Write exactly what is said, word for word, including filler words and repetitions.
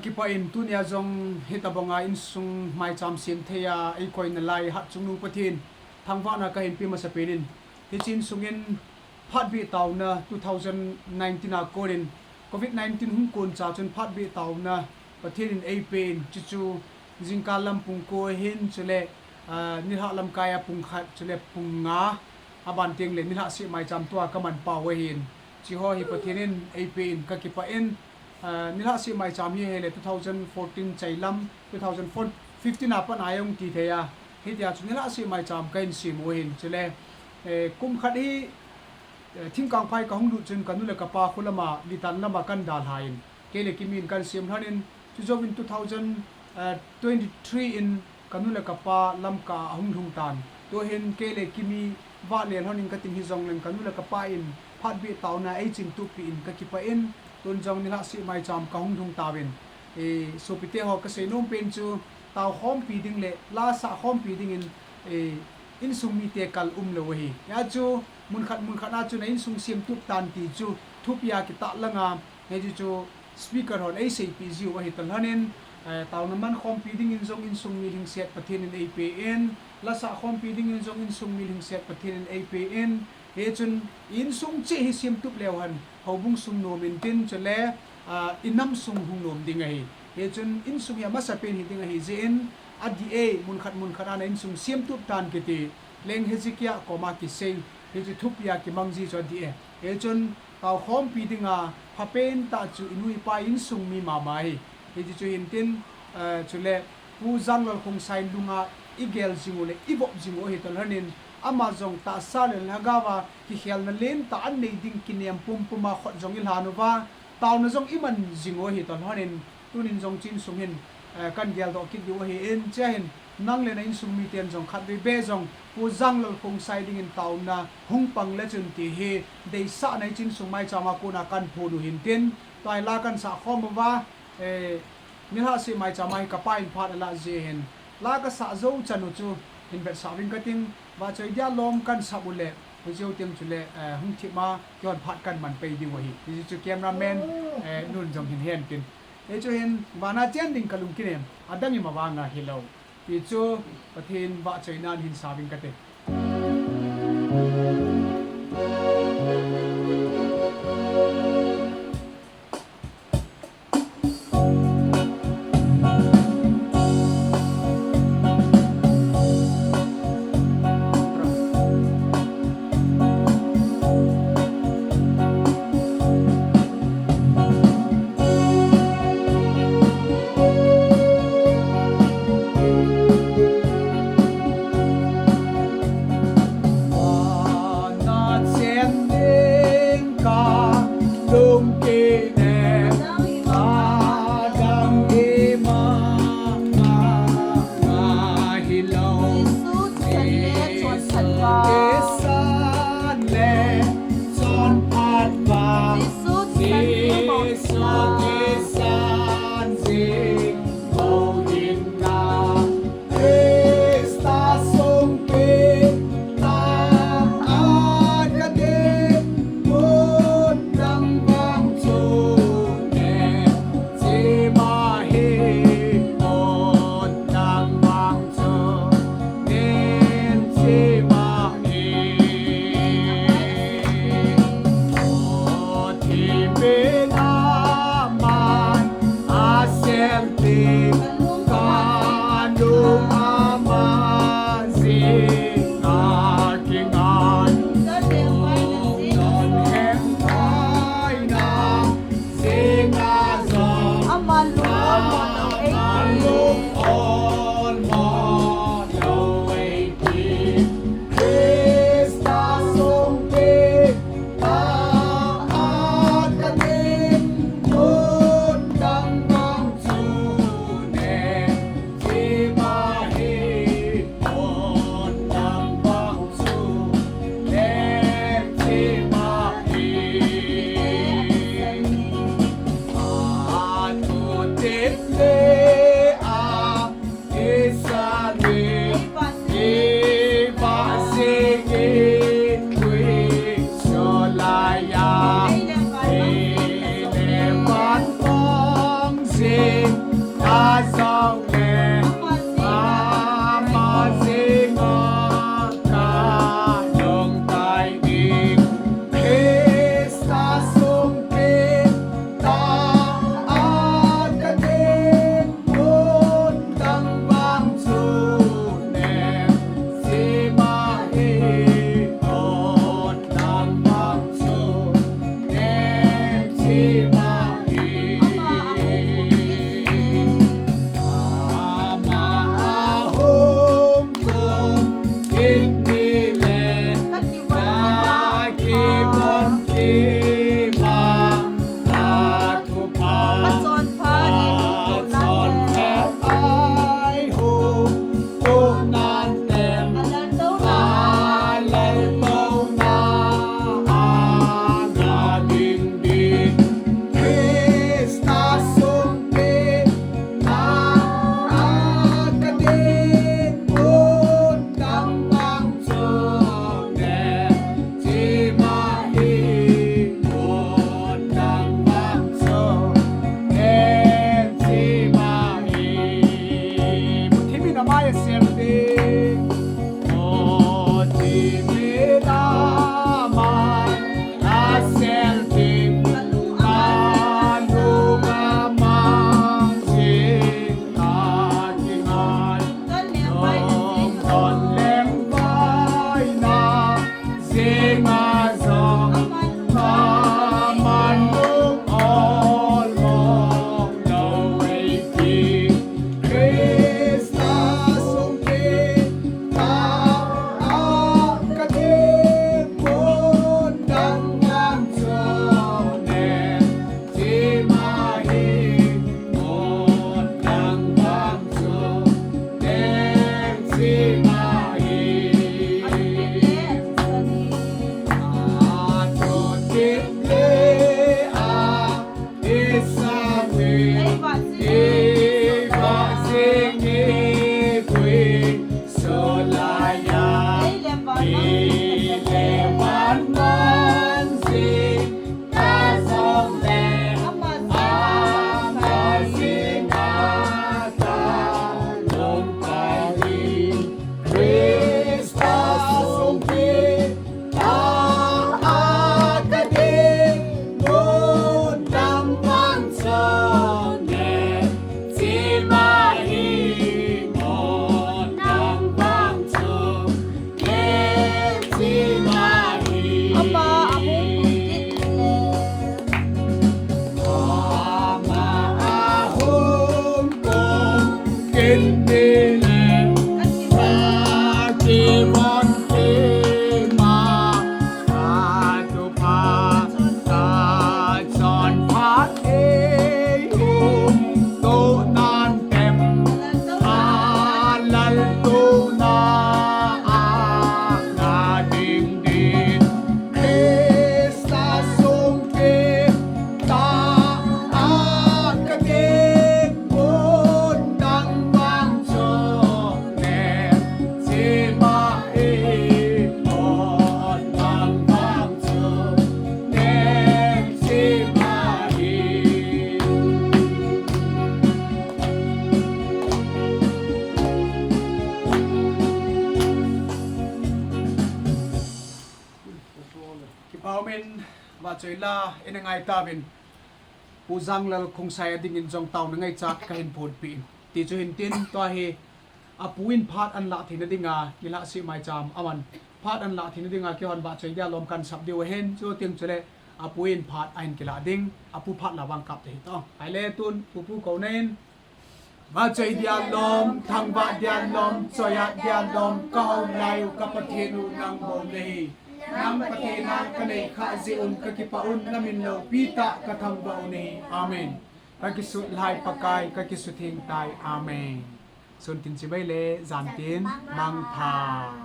Kipah in tunia jong hitabanga insung maicham sem thei a eikoi nalai Hatchungnung Pathen thangvahna kahin pe masapen in, hiche insung in phatbeh taona two thousand nineteen a kon in, covid nineteen hung kon cha chun phatbeh taona Pathen in eipe in, chuchu jingkah lam pung ko hin chule, ah, nilhah lamkai a pung khat chule pung nga, aban teng le nilhah seh maicham tua kaman pau ahin. Hiche ho hi Pathen in eipe in kakipah in, ah, nilhah seh maicham hi hele two thousand fourteen chai lam, two thousand fifteen a pat a jong ti thei a, hitia chu nilhah seh maicham kahin sem u ahin. Chule, eh, kum khat hi, eh, thingkangphai kahung lut chun kanu le kapa kho lama, Litan lama kan dalhan, kei le Kimi in kan sem lhon in, chujouvin two thousand twenty-three in kanu le kapa Lamka ahung lhung tan. Tuhin kei le Kimi vahle lhon in kating hijongleng kanu le kapa in phatbeh taona eichingtup peh in kakipah in, tun jong nilhah seh maicham kahung lhung tauvin, eh, sopite ho kasei nom pen chu, taokhompi ding le la sahkhompi dingin, eh, insung mite kal umlou ahi. Hia chu mun khat mun khat a chun a insung semtup tan ti chu thupi a kitahlang a, hiche chu speaker hon eiseipeh jiu ahi toh lhon in, eh, taona mankhompi dingin jong insung mi lhingset Pathen in eipe in, la sahkhompi dingin jong insung mi lhingset Pathen in eipe in, hichun insung cheh hi semtup leu hen houbung sung nom intin chule, ah, inam sung hung nom ding ahi. Hichun insung hi amasapen hiding ahi jeh in, adih e, mun khat mun khat a na insung semtup tan kiti leng Hezekiah koma kisei, hiche thupi a kimang ji chu adih e. Hichun taokhompi dinga phapen tah chu inu ipa insung mi mama ahi. Hiche chu hintin, eh, chule Pu Janglal Khongsai lunga igel jing u le ivop jing u ahi toh lhon in, ama jong tahsa le lhagao a kikhelna lentah anei ding kinem pumpum a khut jong ilhan uva, taona jong iman jing u ahi toh lhon in, tunin jong hiche insung hin, eh, kan geldoh kit diu ahin, hichea hin nang le na insung miten jong khatvei beh jong Pu Janglal Khongsai dingin taona hung pang le chun ti hi deisahna hiche insung maicham a kona kan phon u hintin, tua hi la kan sahkhom uva, eh, nilhah seh maicham a hi kapa in phat alah jeh hin la kasah jou chan u chu hin vetsah uvin kating, vahchoi dia lom kan sap u le, hiche u teng chule, eh, hung thip a keihon phat kan man pei diu ahi. Hiche chu cameraman, eh, nun jong hin hen tin. Hichu hin vana chen ding kalung kinem, adang ima vanga hilou. Hichu Pathen vahchoinan hin sa uvin kate. Kipah umin, vahchoi la ina ngai tauvin. Pu Janglal Khongsai a dingin jong taona ngaichat kahin phonpeh in. Tichu hintin, tua hi apu in phat ahin lah theina dinga, nilhah sih maicham aman phat ahin lah theina dinga, keihon vahchoi dia lom kahin sap diu ahin, chuteng chule apu in phat ahin kilah ding, apu phat la vang kap te hite. Ahile tun, pupu kouna in. Vahchoi dia lom, thangvah dia lom, choi-at dia lom, kahou lai u ka Pathen u nang bou nahi. Nang Pathen a kanei khah jeh un kakipah un, namin loupi tah kathangvah u nahi. Amen. Kakisut lhai Pakai, kakisutheng tai. Amen. Sun tin chibai le, jan tin mangpha.